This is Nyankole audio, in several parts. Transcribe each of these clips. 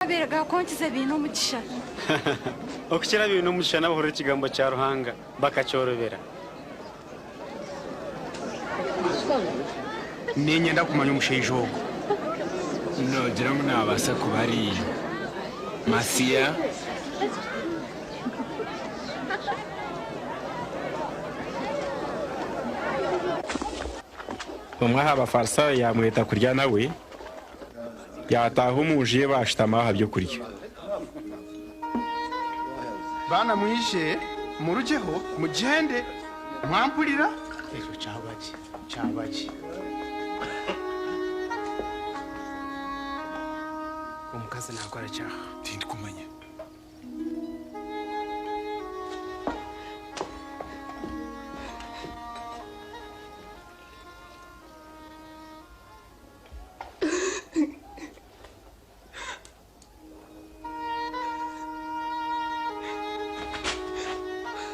Amabeere gaakwonkize baine omugisha. Okukira baine omugisha n'abahurira ekigambo kya Ruhanga bakakyorobera. Niinyenda kumanya omushaija ogwo. Noogira ngu naabaasa kuba ari Masiya? Omwe aha Bafarisaayo yaamweta kurya nawe, yaataaha omu nju ye baashutama aha by'okurya. Baana mwije murugyeho mugyende, mwampurira? Ekyo kyaba gye, kyaba gye. Omukazi naakora ki aha? Tindikumanya.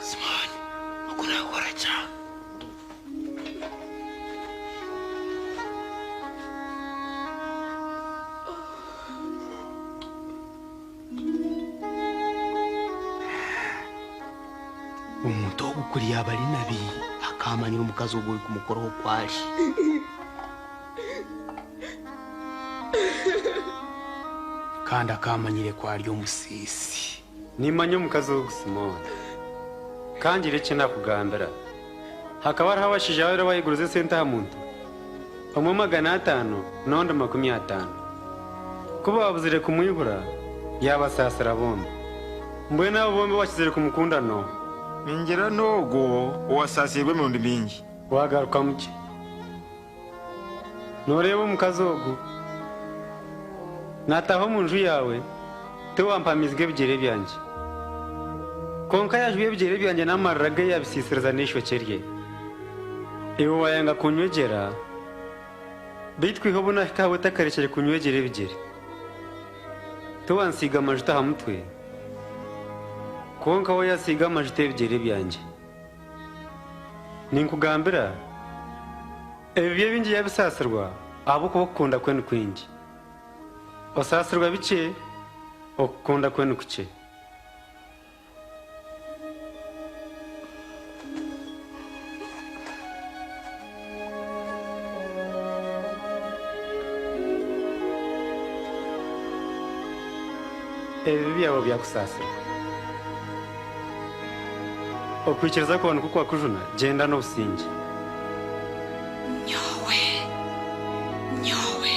Simooni, ogu naakora ki aha? Omuntu ogu kuri yaaba ari nabi, akaamanyire omukazi ogu orikumukoraho oku ari. Kandi akaamanyire ku ari omusiisi. Nimmanya omukazi ogu Simooni. Ka ngire eki naakugambira. Hakaba hariho abashaija babiri abaayegurize esente aha muntu, omwe 500 n'ondi 50. Ku baabuzire kumwihura, yaabasaasira bombi. Mbwenu abo bombi owaakizire kumukunda n'oha? Ningira n'ogwo owasaasiirwe emirundi mingi. Waagarukamu gye. Nooreeba omukazi ogu? Naataaha omu nju yaawe, tiwampamiizige ebigyere byangye. Kwonka yaajubya ebigyere byangye n'amarira ge yaabisiisiriza n'eishokye rye. Iwe waayanga kunywegyera, beitu kwiha obu naahika ahawe takarekire kunywegyera ebigyere. Tiwansiiga majuta aha mutwe, kwonka we yaasiiga amajuta ebigyere byangye. Ninkugambira, ebibi ebingi yaabisaasirwa, ahabw'okuba okukunda kwe ni kwingi. Osaasirwa bikye, okukunda kwe ni kukye. Ebibi byawe byakusaasirwa. Okwikiriza kwawe nikwo kwakujuna, gyenda n'obusingye. Nyowe, nyowe.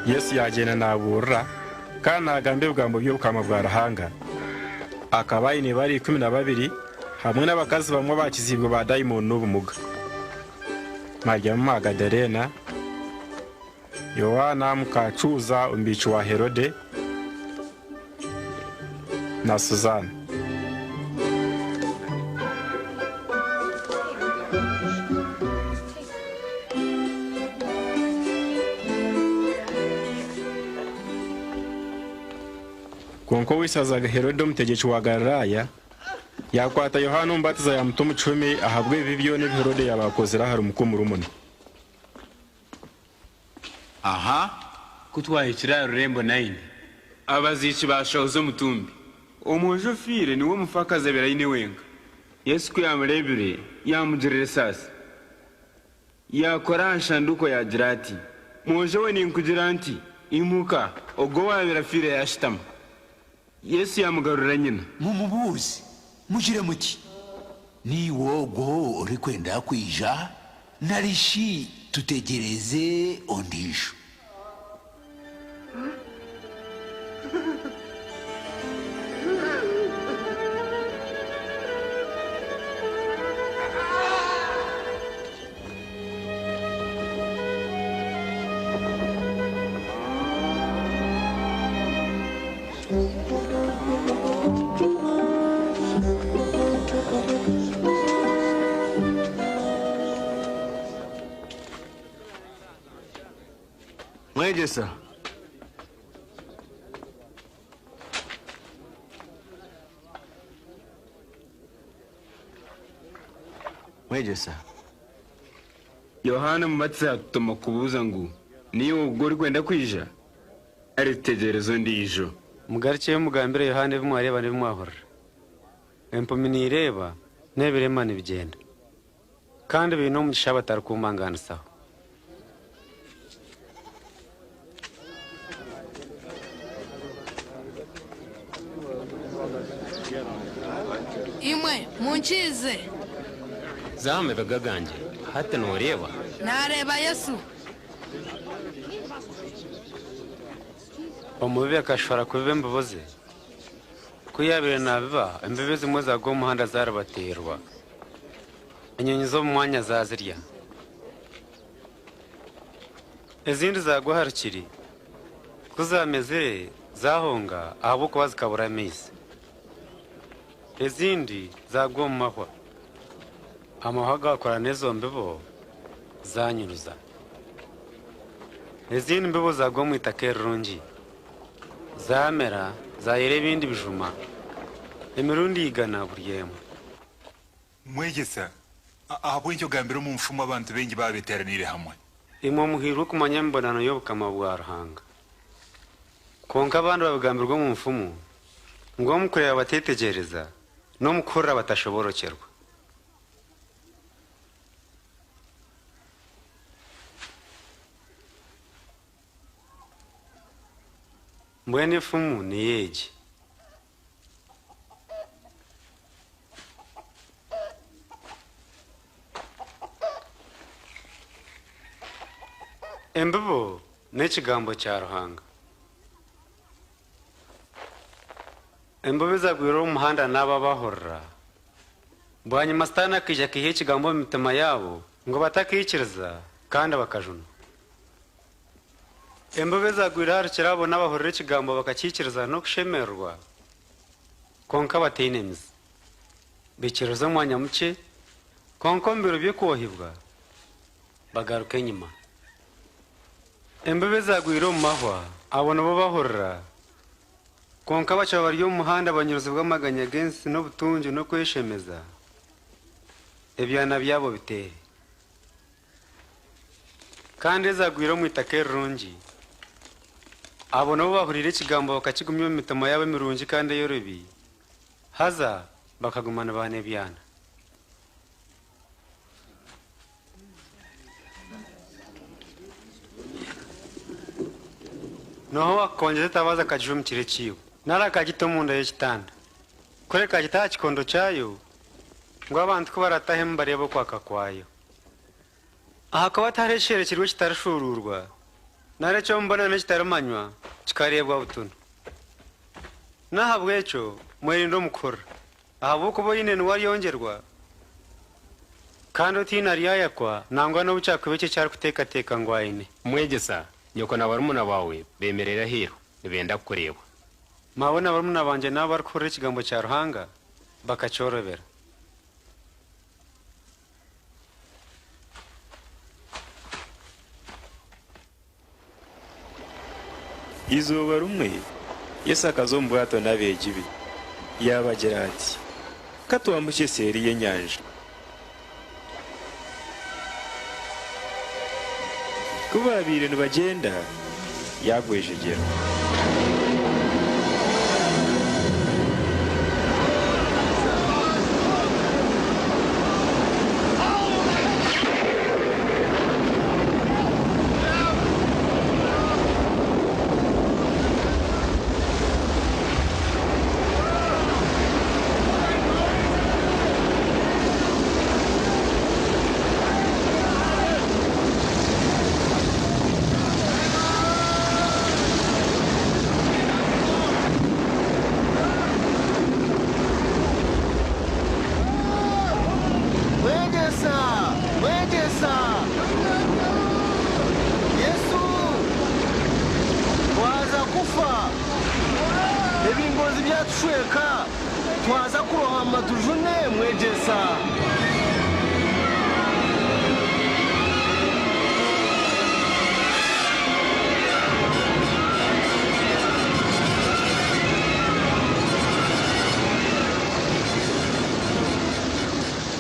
Yesu yaagyenda naabuurira kandi naagamba ebigambo by'obukama bwa Ruhanga. Akaba aine bari 12 hamwe n'abakazi bamwe abaakiziibwe baadaimoni n'obumuga. Mariamu Magadaleena, Yoana muka Cuuza omubiiki wa Herode, na Suzaana. Kwonka ow'eishaza Herode omutegyeki wa Galilaaya yaakwata Yohaana Omubatiza yaamuta omu kihome ahabw'ebibi byona ebi Herode yaaba akozire ahari muka omurumuna. Aha. Ku twahikire aha rurembo Naini, abaziiki baashohoza omutumbi. Omwojo ofiire niwe omufaakazi abaire aine wenka. Yesu ku yaamureebire, yaamugirira esaasi. Yaakora aha shanduuko yaagira ati, Mwojo we ninkugira nti, Imuka! Ogwo owaabaire afiire yaashutama. Yesu yaamugarurira nyina. Mumubuuze, mugire muti, Niiwe ogwo orikwenda kwija, nari shi tutegyereze ondiijo? Mwegyesa. Mwegyesa. Yohaana Omubatizi atutuma kubuuza ngu, Niiwe ogwo orikwenda kwija, nari tutegyereze ondiijo? Mugarukyeyo mugambire Yohaana ebi mwareeba n'ebi mwahurira. Empumi niireeba, n'ebirema nibigyenda. Kandi baine omugisha abatarikumbangaanisaho. Imwe munkiize. Za aha mabega gangye. Hati nooreeba? Naareeba Yesu. Omubibi akashora kubiba embibo ze. Ku yaabaire naabiba, embibo ezimwe zaagwa omu muhanda zaaribateerwa, enyonyi z'omu mwanya zaazirya. Ezindi zaagwa aha rukiri, ku zaamezire zaahonga ahabw'okuba zikabura amaizi. Ezindi zaagwa omu mahwa, amahwa gaakura n'ezo mbibo zaanyuruza. Ezindi mbibo zaagwa omu itaka erirungi, zaamera, zaayera ebindi bijuma emirundi igana buri emwe. Mwegyesa, ahabw'enki ogambira omu nfumu abantu baingi baaba beteeraniire hamwe? Imwe muhairwe okumanya emibonano y'obukama bwa Ruhanga. Kwonka abandi babigambirwa omu nfumu, ngu omu kureeba bateetegyereza, n'omu kuhurira batashoboorokyerwa. Mbwenu efumu niyo egi. Embibo n'ekigambo kya Ruhanga. Embibo ezagwire omu muhanda n'abo abahurira. Bwanyima Sitaane akaija akaiha ekigambo omu mitima yaabo ngu batakaikiriza kandi bakajunwa. Embibo ezagwire aha rukiri abo n'abahurira ekigambo bakakiikiriza n'okushemererwa, kwonka bataine mizi. Baikiririza omwanya mukye, kwonka omu biro by'okwohibwa bagaruka enyima. Embibo ezagwire omu mahwa, abo nibo bahurira, kwonka bakaba bari omu muhanda banyuruzibwa amaganya g'ensi n'obutungi n'okweshemeza, ebyana byabo biteere. Kandi ezagwire omu itaka erirungi, abo nibo bahuriire ekigambo bakakigumya omu mitima yaabo emirungi kandi eyorobi, haza bakaguma nibaana ebyana. N'oha owaakukongyeza etabaaza akagiha omu kiro ekiibo, nari akagita omunda y'ekitanda, kureka agita aha kikondo kyayo, ngu abantu ku baraatahemu bareebe okwaka kwayo? Ahakuba tihariho ekisherekirwe ekitarishuuruurwa, nari eky'omubonano ekitarimanywa kikareebwa butunu. N'ahabw'ekyo mwerinde omu kuhurira, ahabw'okuba oine niwe aryongyerwa, kandi otaine aryayakwa, nangwa n'obu kyakuba ekyo eki arikuteekateeka ngu aine. Mwegyesa, nyoko na barumuna baawe beemereire aheeru, nibenda kukureeba. Maawe na barumuna bangye n'abo abarikuhurira ekigambo kya Ruhanga bakakyorobera. Eizooba rimwe Yesu akaza omu bwato n'abeegi be, yaabagira ati, Ka twambukye seeri y'enyanja. Ku baabaire nibagyenda, yaagwejegyera. Mwegyesa! Mwegyesa! Yesu! Twaza kufa! Ebingonzi byatushweka, twaza kurohama tujune, Mwegyesa!